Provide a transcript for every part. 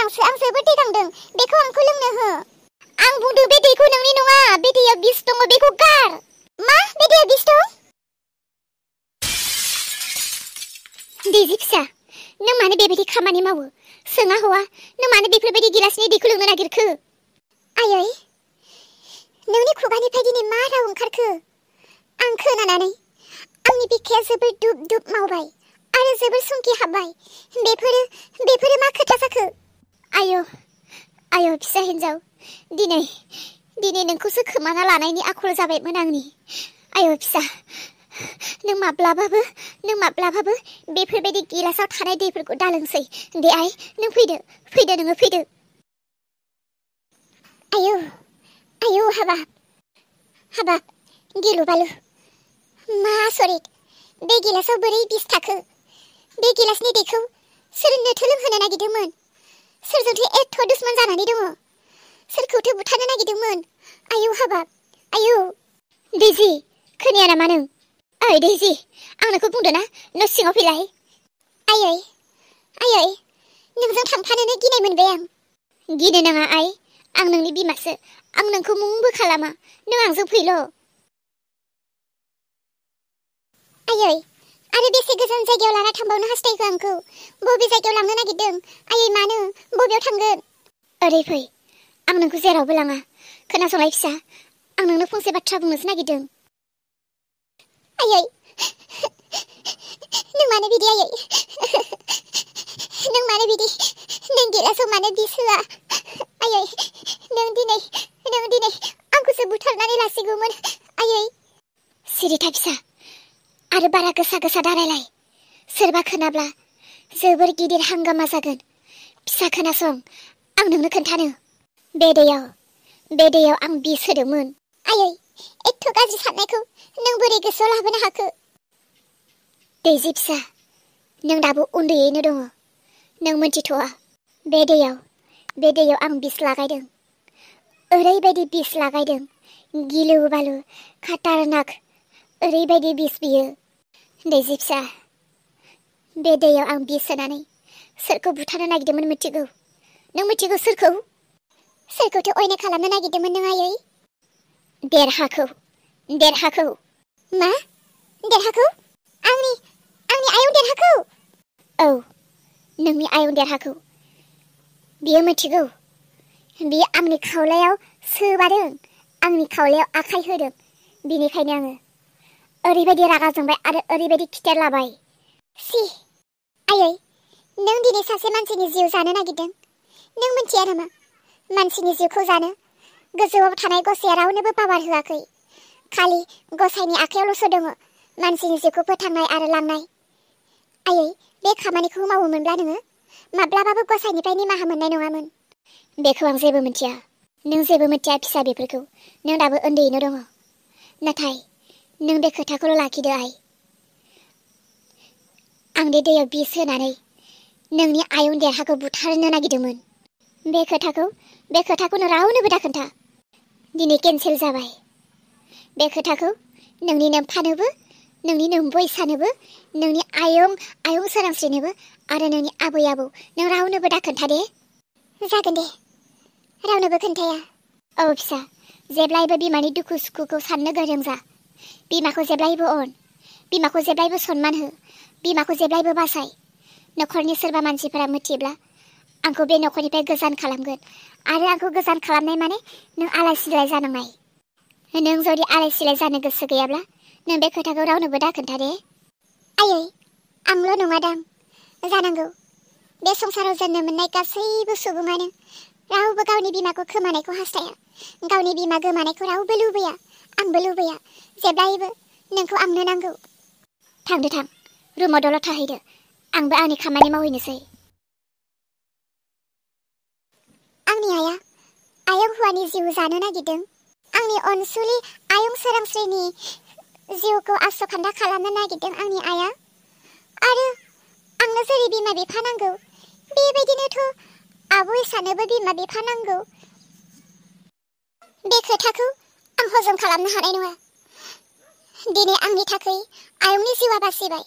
मोजांसो आं जोबोद दै गांदों बेखौ आंखौ लोंनो हो आं बुंदों बे दैखौ नोंनि नङा बे दैयाव बिस दङ बेखौ गार मा बे दैयाव बिस दं दैजि फिसा नों मानो बेबायदि खामानि मावो सोङा हौवा नों मानो बेफोरबायदि गिलासनि दैखौ लोंनो नागिरखो आयै नोंनि खुगानिफ्राय दिनै मा राव ओंखारखो आं खोनानानै आंनि बिखाया जोबोद दुब दुब मावबाय आरो जोबोद संखि हाबबाय बेफोरो मा खोथा जाखो आय' फिसा हिन्जाव दिनै नोंखौसो खोमाना लानायनि आखल जाबायमोन आंनि आय' फिसा नों माब्लाबाबो बेफोरबायदि गिलासाव थानाय दैफोरखौ दालोंसै दे आइ नों फैदो नोङो फैदो आयौ हाबाब गिलु बालु मा आसरित बे गिलासाव बोरै बिस थाखो बे गिलासनि दैखौ सोर नोथो लोंहोनो नागिरदोंमोन सोरजोंथो एथ' दुश्मन जानानै दङ सोरखौथो बुथारनो नागिरदोंमोन आयौ हाबाब आयौ दैजि खोनाया नामा नों ओइ दैजि आं नोंखौ बुंदो ना न' सिङाव फैलाय आयै नोंजों थांफानोनो गिनाय मोनबाय आं गिनो नाङा आइ आं नोंनि बिमासो आं नोंखौ मुंबो खालामा नों आंजों फैल' आयै आरो बेसे गोजान जायगायाव लाना थांबावनो हास्थायखो आंखौ बबे जायगायाव लांनो नागिरदों आयै मानो बबेयाव थांगोन ओरै फै आं नोंखौ जेरावबो लाङा खोनासंलाय फिसा आं नोंनो फंसे बाथ्रा बुंनोसो नागिरदों आयै नों मानो बिदि आयै नों मानो बिदि नों गिलासाव मानो बिस होआ आयै नों दिनै आंखौसो बुथारनानै लासिगौमोन आयै सिरिथा फिसा आरो बारा गोसा दारायलाय सोरबा खोनाब्ला जोबोर गिदिर हांगामा जागोन फिसा खोनासं आं नोंनो खोन्थानो बे दैयाव आं बिस होदोंमोन आयै एथ' गाज्रि साननायखौ नों बोरै गोसोआव लाबोनो हाखो दैजि फिसा नों दाबो उन्दैयैनो दङ नों मोनथिथ'आ बे दैयाव आं बिस लागायदों ओरैबायदि बिस लागायदों गिलु बालु खाटारनाक ओरैबायदि बिस बियो दैजि फिसा बे दैयाव आं बिस होनानै सोरखौ बुथारनो नागिरदोंमोन मिथिगौ नों मिथिगौ सोरखौथो अयनाय खालामनो नागिरदोंमोन नों आयै देरहाखौ मा देरहाखौ आंनि आयं देरहाखौ औ नोंनि आयं देरहाखौ बियो मिथिगौ बियो आंनि खावलायाव सोबादों आंनि खावलायाव आखाइ होदों बिनिखायनो आङो ओरैबायदि रागा जोंबाय आरो ओरैबायदि खिथेर लाबाय सि आयै नों दिनै सासे मानसिनि जिउ जानो नागिरदों नों मिथिया नामा मानसिनि जिउखौ जानो गोजौआव थानाय गसाया रावनोबो पावार होआखै खालि गसाइनि आखायावल'सो दङ मानसिनि जिउखौ फोथांनाय आरो लांनाय आयै बे खामानिखौ मावोमोनब्ला नोङो माब्लाबाबो गसाइनिफ्राय निमाहा मोननाय नङामोन बेखौ आं जेबो मिथिया नों जेबो मिथिया फिसा बेफोरखौ नों दाबो उन्दैयैनो दङ नाथाय नों बे खोथाखौल' लाखिदो आइ आं बे दैयाव बिस होनानै नोंनि आयं देरहाखौ बुथारनो नागिरदोंमोन बे खोथाखौनो रावनोबो दाखोन्था दिनै केन्सेल जाबाय बे खोथाखौ नोंनि नोम्फानोबो नोंनि नोम्बय सानोबो नोंनि आयं सोरांस्रिनोबो आरो नोंनि आबै आबौ नों रावनोबो दाखोन्था दे जागोन दे रावनोबो खोन्थाया औ फिसा जेब्लायबो बिमानि दुखु सुखुखौ साननो गोरों जा बिमाखौ जेब्लायबो अन बिमाखौ जेब्लायबो सनमान हो बिमाखौ जेब्लायबो बासाय न'खरनि सोरबा मानसिफोरा मिथिब्ला आंखौ बे न'खरनिफ्राय गोजान खालामगोन आरो आंखौ गोजान खालामनाय माने नों आलाय सिलाय जानांनाय नों जुदि आलाय सिलाय जानो गोसो गैयाब्ला नों बे खोथाखौ रावनोबो दाखोन्था दे आयै आंल' नङादां जानांगौ बे संसाराव जोनोम मोननाय गासैबो सुबुङानो रावबो गावनि बिमाखौ खोमानायखौ हास्थाया गावनि बिमा गोमानायखौ रावबो लुबैया आंबो लुबैया जेब्लायबो नोंखौ आंनो नांगौ थांदो थां रुमाव दलद थाहैदो आंबो आंनि खामानि मावहैनोसै आंनि आइया आयं हौवानि जिउ जानो नागिरदों आंनि अनसुलि आयं सोरांस्रिनि जिउखौ आसखान्दा खालामनो नागिरदों आंनि आइया आरो आंनो जेरै बिमा बिफा नांगौ बेबायदिनोथ' आबै सानोबो बिमा बिफा नांगौ बे खोथाखौ आं हजम खालामनो हानाय नङा दिनै आंनि थाखाय आयंनि जिउआ बासिबाय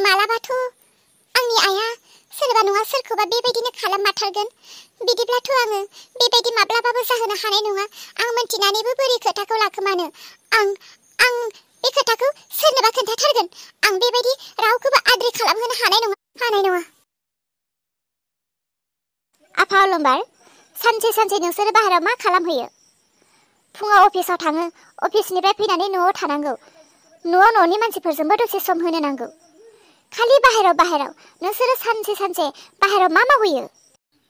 मालाबाथ' आंनि आइया सोरबा नङा सोरखौबा बेबायदिनो खालाममारथारगोन। बिदिब्लाथ' आङो बेबायदि माब्लाबाबो जाहोनो हानाय नङा। आं मोनथिनानैबो बोरै खोथाखौ लाखोमानो। आं बे खोथाखौ सोरनोबा खोन्थाथारगोन। आं बेबायदि रावखौबो आद्रि खालामहोनो हानाय नङा। आफा अलंबार, सानसे नोंसोरो बाहेरायाव मा खालामहैयो? फुङाव अफिसाव थाङो, अफिसनिफ्राय फैनानै न'आव थानांगौ। न'आव न'नि मानसिफोरजोंबो दसे सम होनो नांगौ। खालि बाहेरायाव नोंसोरो सानसे बाहेरायाव मा मावहैयो?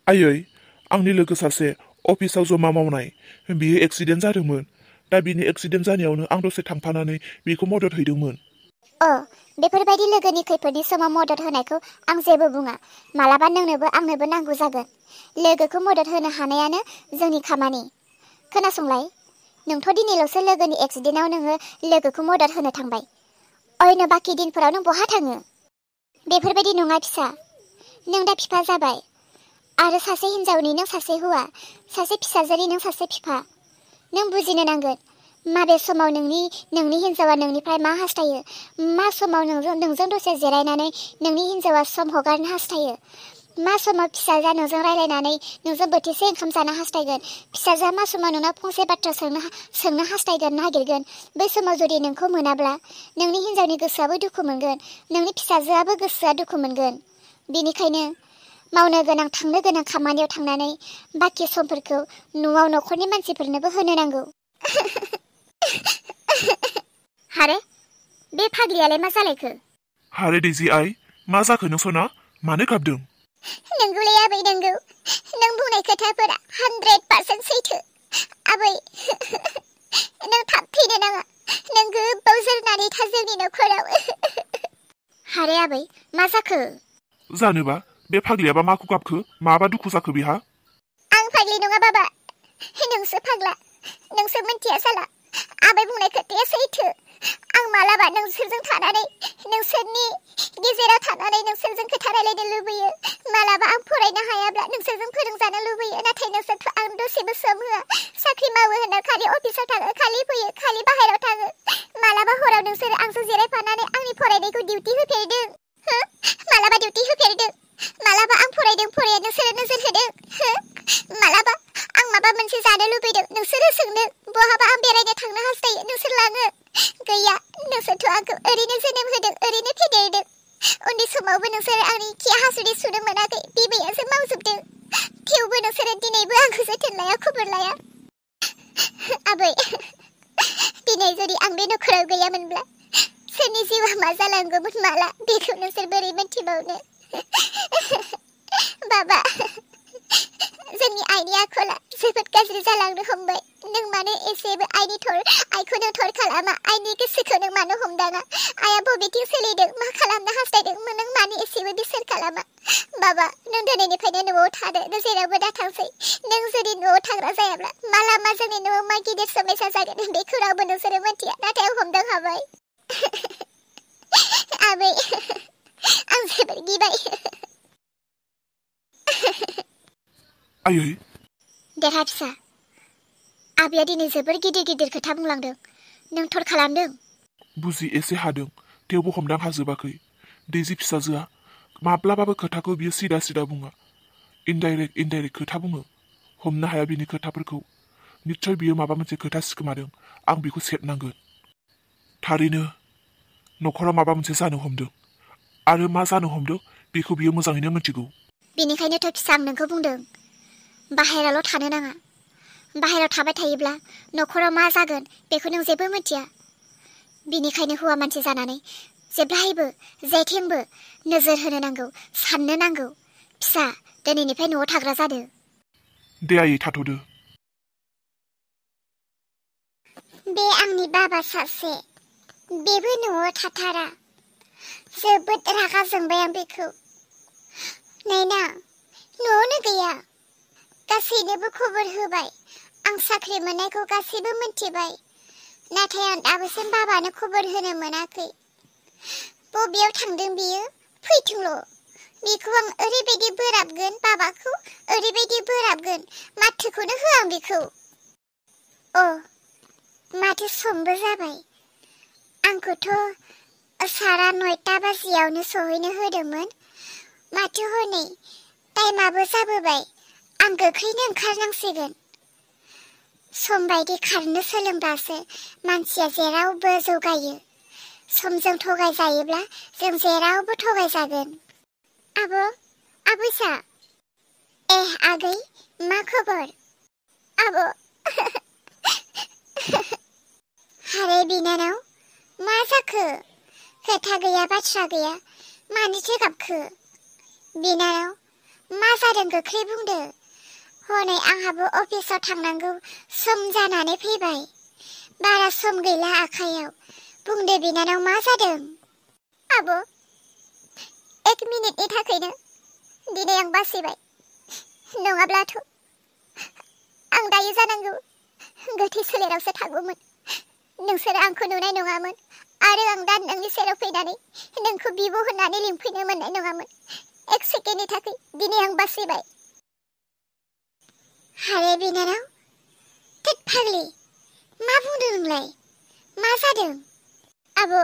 आयै, आंनि लोगो सासे अफिसाव जमा मावनाय, बियो एक्सिडेन्ट जादोंमोन। दा बिनि एक्सिडेन्ट जानायावनो आं दसे थांफानानै बिखौ मदद हैदोंमोन। बेफोरबायदि लोगोनि खैफोदनि समाव मदद होनायखौ आं जेबो बुङा। मालाबा नोंनोबो आंनोबो नांगौ जागोन। लोगोखौ मदद होनो हानायानो जोंनि खामानि। खोनासंलाय, नोंथ' दिनैल'सो लोगोनि एक्सिडेन्टआव नोङो लोगोखौ मदद होनो थांबाय। अयनो बाखि दिनफोराव नों बहा थाङो? बेफोरबायदि नङा फिसा। नों दा बिफा जाबाय। आरो सासे हिन्जावनि नों सासे हौवा, सासे फिसाजोनि नों सासे बिफा। नों बुजिनो नांगोन माबे समाव नोंनि हिन्जावा नोंनिफ्राय मा हास्थायो, मा समाव नोंजों दसे जिरायनानै नोंनि हिन्जावा सम हगारनो हास्थायो, मा समाव फिसाजोआ नोंजों रायलायनानै नोंजों बोथिसे ओंखाम जानो हास्थायगोन, फिसाजोआ मा समाव नोंनाव फंसे बाथ्रा सोंनो हास्थायगोन, नागिरगोन। बै समाव जुदि नोंखौ मोनाब्ला नोंनि हिन्जावनि गोसोआबो दुखु मोनगोन, नोंनि फिसाजोआबो गोसोआ दुखु मोनगोन। बेनिखायनो मावनो गोनां थांनो गोनां खामानियाव थांनानै बाखि समफोरखौ न'आव न'खरनि मानसिफोरनोबो होनो नांगौ। हारे, बे फाग्लियालाय मा जालायखो? हारे दैजि आइ, मा जाखो नों सना? मानो गाबदों? नंगौलै आबै, नंगौ। नों बुंनाय खोथाफोरा 100% सैथो। आबै, नों थाब थैनो नाङा। नों गोबाव जोरनानै था जोंनि न'खराव। हारे आबै, मा जाखो? जानोबा बे फाग्लियाबा माखौ गाबखो? माबा दुखु जाखो बिहा? आं फाग्लि नङा बाबा, नोंसो फाग्ला। नोंसो मिन्थिया साला। आबै बुंनाय खोथाया सैथो। आं मालाबा नोंसोरजों थानानै, नोंसोरनि गेजेराव थानानै नोंसोरजों खोथा रायलायनो लुबैयो। मालाबा आं फरायनो हायाब्ला नोंसोरजों फोरोंजानो लुबैयो। नाथाय नोंसोरथ' आं दसेबो सम होआ। साख्रि मावो होनना खालि अफिसाव थाङो, खालि फैयो, खालि बाहेरायाव थाङो। मालाबा हराव नोंसोरो आंजों जिरायफानानै आंनि फरायनायखौ डिउटि होफेरदों? मालाबा डिउटि होफेरदों? मालाबा आं फराया नोंसोरो नोजोर होदों? मालाबा आं माबा मोनसे जानो लुबैदों, नोंसोरो सोंदों? बहाबा आं बेरायनो थांनो हास्थायो, नोंसोर लाङो? गैया, नोंसोरथ' आंखौ ओरैनो जोनोम होदों, ओरैनो फेदेरदों। उन्दै समावबो नोंसोरो आंनि खि हासुदै सुनो मोनाखै, बिबैयासो मावजोबदों। थेवबो नोंसोरो दिनैबो आंखौ जोथोन लाया, खबर लाया। आबै, दिनै जुदि आं बे नखराव गैयामोनब्ला सोरनि जिउआ मा जालांगौमोन माला, बेखौ नोंसोर बोरै मिन्थिबावनो? बाबा, जोंनि आइनि आखला जोबोद गाज्रि जालांनो हमबाय। नों मानो एसेबो आइखौ नों थर खालामा? आइनि गोसोखौ नों मानो हमदाङा? आइया बबेथिं सोलिदों, मा खालामनो हास्थायदों, नों मानो एसेबो बिसार खालामा? बाबा, नों दिनैनिफ्रायनो न'आव थादो, नों जेरावबो दाथांसै। नों जुदि न'आव थाग्रा जायाब्ला माला मा जोंनि न'आव मा गिदिर समयसा जागोन बेखौ रावबो नोंसोरो मिन्थिया, नाथाय आं हमदां हाबाय। आबै, आं जोबोद गिबाय। आयै, देरहा फिसा, आबैया दिनै जोबोर गिदिर खोथा बुंलांदों। नों थर खालामदों? बुजि एसे हादों, थेवबो हमदां हाजोबाखै। दैजि फिसाजोआ माब्लाबाबो खोथाखौ बियो सिदा बुङा। इनडाइरेक्ट खोथा बुङो। हमनो हाया बिनि खोथाफोरखौ। निस्सय बियो माबा मोनसे खोथा सिखोमादों। आं बेखौ सेबनांगोन। थारैनो न'खराव माबा मोनसे जानो हमदों। आरो मा जानो हमदों बेखौ बियो मोजाङैनो मिथिगौ। बेनिखायनोथ' फिसा आं नोंखौ बुंदों, बाहेरायावल' थानो नाङा। बाहेरायाव थाबाय थायोब्ला न'खराव मा जागोन बेखौ नों जेबो मिथिया। बेनिखायनो हौवा मानसि जानानै जेब्लायबो जेथिंबो नोजोर होनो नांगौ, साननो नांगौ। फिसा, दिनैनिफ्राय न'आव थाग्रा जादो। दे आयै, थाथ'दो। बे आंनि बाबा सासे, बेबो न'आव थाथारा। जोबोद रागा जोंबाय आं बेखौ। नायना, न'आवनो गैया। गासैनोबो खबर होबाय। आं साख्रि मोननायखौ गासैबो मिन्थिबाय। नाथाय आं दाबोसिम बाबानो खबर होनो मोनाखै। बबेयाव थांदों बियो? फैथोंल'। बेखौ आं ओरैबायदि बोराबगोन, बाबाखौ ओरैबायदि बोराबगोन, माथोखौनो होआ आं बेखौ। माथो समबो जाबाय। आंखौथ' 9:30 बाजियावनो सहैनो होदोंमोन। माथो हनै टाइमाबो जाबोबाय आं गोख्रैनो ओंखारनांसिगोन सम बायदि खारनो सोलोंब्लासो मानसिया जेरावबो जौगायो समजों थगायजायोब्ला जों जेरावबो थगायजागोन आबैसा आगै मा खबर आब' हारे बिनानाव मा जाखो खोथा गैया बाथ्रा गैया मानिथो गाबखो बिनानाव मा जादों गोख्रै बुंदो हनै आंहाबो अफिसाव थांनांगौ सम जानानै फैबाय बारा सम गैला आखायाव बुंदो बिनानाव मा जादों आब' 1 मिनिटनि थाखायनो दिनै आं बासिबाय नङाब्लाथ' आं दायो जानांगौ गोथै सोलेरावसो थागौमोन नोंसोरो आंखौ नुनाय नङामोन आरो आं दा नोंनि सेराव फैनानै नोंखौ बिब' होननानै लिंफैनो मोननाय नङामोन 1 सेकेन्डनि थाखाय दिनै आं बासिबाय हारे बिनानाव थोद फाग्लि मा बुंदों नोंलाय मा जादों आब'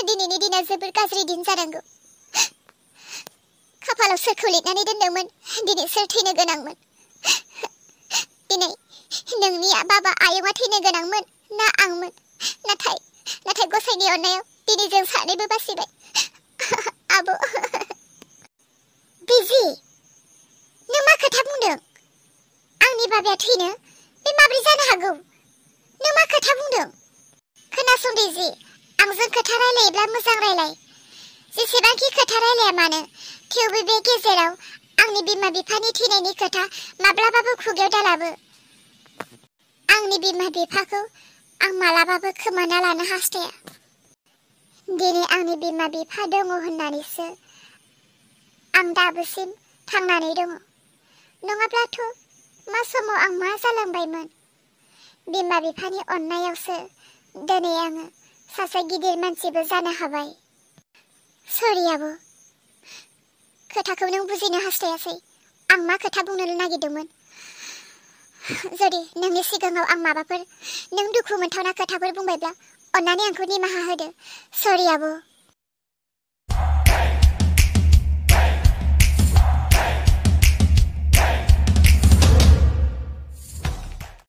दिनैनि दिना जोबोर गाज्रि दिन जानांगौ खाफालाव सोरखौ लिरनानै दोनदोंमोन दिनै सोर थैनो गोनांमोन दिनै नोंनि बाबा आयंआ थैनो गोनांमोन ना आंमोन नाथाय गसाइनि अननायाव दिनै जों सानैबो बासिबाय आब' बिजि नों मा खोथा बुंदों आंनि बाबाया थैनो बे माब्रै जानो हागौ नों मा खोथा बुंदों खोनासं बिजि आंजों खोथा रायलायोब्ला मोजां रायलाय जेसेबांखि खोथा रायलाया मानो थेवबो बे गेजेराव आंनि बिमा बिफानि थैनायनि खोथा माब्लाबाबो खुगायाव दालाबो आंनि बिमा बिफाखौ आं मालाबाबो खोमाना लानो हास्थाया दिनै आंनि बिमा बिफा दङ होननानैसो आं दाबोसिम थांनानै दङ नङाब्लाथ' मा समाव आं मा जालांबायमोन बिमा बिफानि अननायावसो दिनै आङो सासे गिदिर मानसिबो जानो हाबाय सरि आब' खोथाखौ नों बुजिनो हास्थायासै आं मा खोथा बुंनो नागिरदोंमोन जुदि नोंनि सिगाङाव आं माबाफोर नों दुखु मोनथावना खोथाफोर बुंबायब्ला अन्नानै आंखौ निमाहा होदो सरि आब'